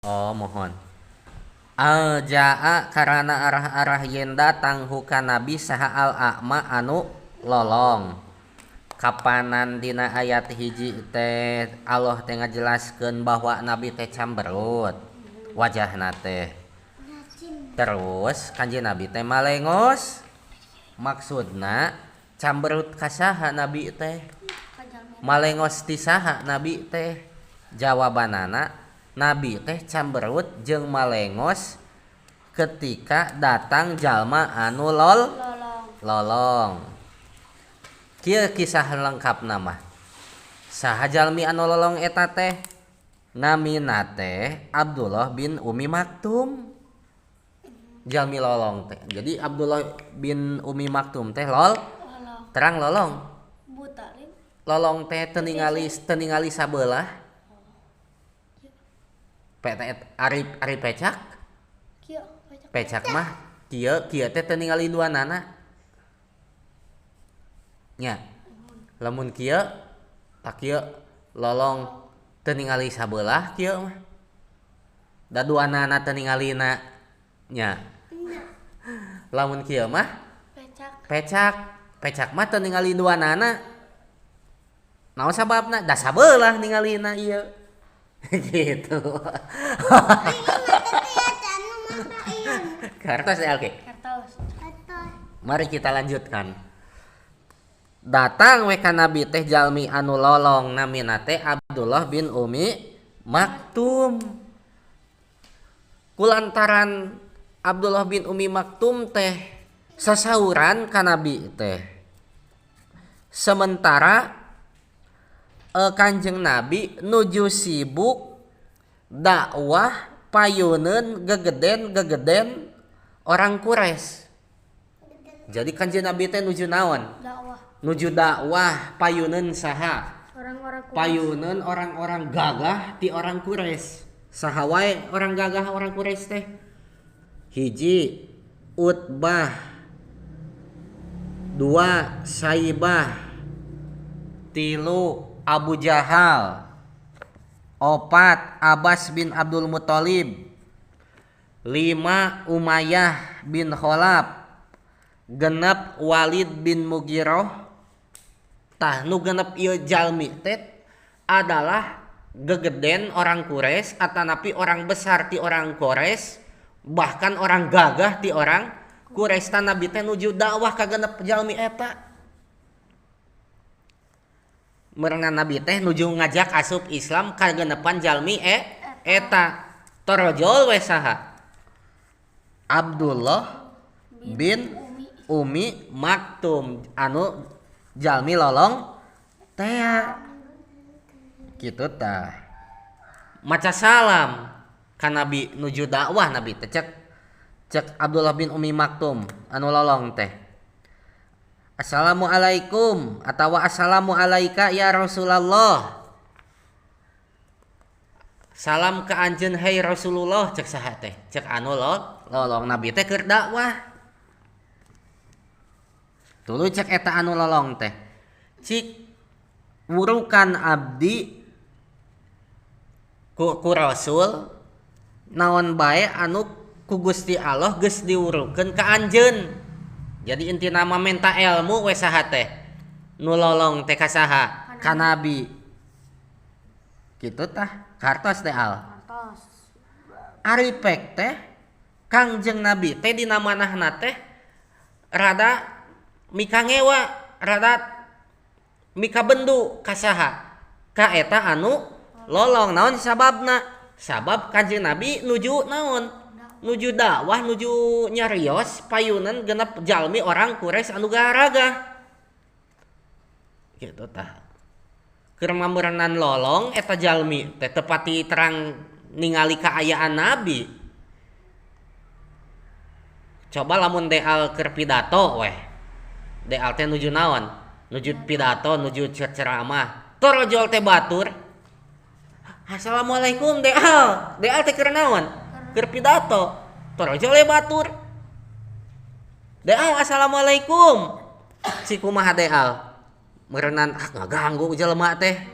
Oh, mohon. Al jaa karana arah-arah yen datang hu ka nabi saha al a'ma anu lolong. Kapanan dina ayat hiji teh Allah teh ngajelaskeun bahwa nabi teh camberut wajahna teh. Terus kanjeng nabi teh malengos, maksudna camberut ka saha nabi teh? Malengos ti saha nabi teh? Jawabanana nabi teh camberut jeung malengos ketika datang jalma anu lolong. Kieu kisah lengkapna mah. Saha jalmi anu lolong eta teh? Namina teh Abdullah bin Umi Maktum. Jalmi lolong teh. Jadi Abdullah bin Umi Maktum teh terang lolong. Lolong teh teu ningali sabelah. Ari ari pecak. Pecak mah kieu kieu teh teu ningali duanana. Nya. Lamun kieu tak kieu lolong teu ningali sabelah kieu mah. Da duanana teu ningalina. Nya. Lamun kieu mah pecak. Pecak mah teu ningali duanana. Naon sababna? Da sabelah ningalina ieu. Gitu. Kartos ya, oke. Mari kita lanjutkan. Datang we ka nabi teh jalmi anu lolong namina teh Abdullah bin Umi Maktum. Kulantaran Abdullah bin Umi Maktum teh sasauran ka nabi teh. Sementara Kanjeng Nabi nuju sibuk dakwah payuneun gegeden-gegeden orang Quraisy. Jadi Kanjeng Nabi teh nuju naon? Dakwah. Nuju dakwah payuneun saha? Orang-orang Quraisy. Payuneun orang-orang gagah ti orang Quraisy. Saha wae orang gagah orang Quraisy teh? Hiji Utbah, dua Saibah, tilu Abu Jahal, opat Abbas bin Abdul Muthalib, lima Umayyah bin Khalaf, genep Walid bin Mughirah. Tah nu genep ieu jalmi teh adalah gegeden orang Quraisy atanapi orang besar ti orang Quraisy, bahkan orang gagah ti orang Quraisy. Tah nabi teh nuju dakwah ka genep jalmi eta. Merenang nabi teh nuju ngajak asup Islam ka genepan jalmi eta. Torojol we saha? Abdullah bin Umi Maktum anu jalmi lolong tea. Kitu tah. Maca salam ka nabi nuju dakwah nabi teh cek Abdullah bin Umi Maktum anu lolong teh. Assalamualaikum atawa assalamu alaika ya Rasulullah. Salam ka anjeun hei Rasulullah cek saha teh? Cek anu lolong nabi teh keur dakwah. Tuluy cek eta anu lolong teh. Cik wurukan abdi ku Rasul naon bae anu ku Gusti Allah geus diwurukeun ka anjeun. Jadi intina mah minta ilmu we saha teh? Nu lolong teh ka saha? Ka nabi. Kitu tah, kartos teh al. Kartos. Ari pek teh Kangjeng Nabi teh dina manahna teh rada mikangewa, rada mikabendu ka saha? Ka eta anu lolong. Naon sababna? Sabab Kanjeng Nabi nuju naon? Nuju dakwah, nuju nyarios payunan genep jalmi orang Quraisy anu garagah. Gitu tah. Keur mamerenan lolong eta jalmi teh tepati terang ningali kaayaan Nabi. Coba lamun deal keur pidato weh. Deal teh nuju naon? Nuju pidato, nuju ceramah. Torojol teh batur. Assalamualaikum deal. Deal teh keur naon? Keur pidato. Torojol teh batur. Deal assalamualaikum. Si kumaha deal? Merenan ah ngaganggu jelema teh.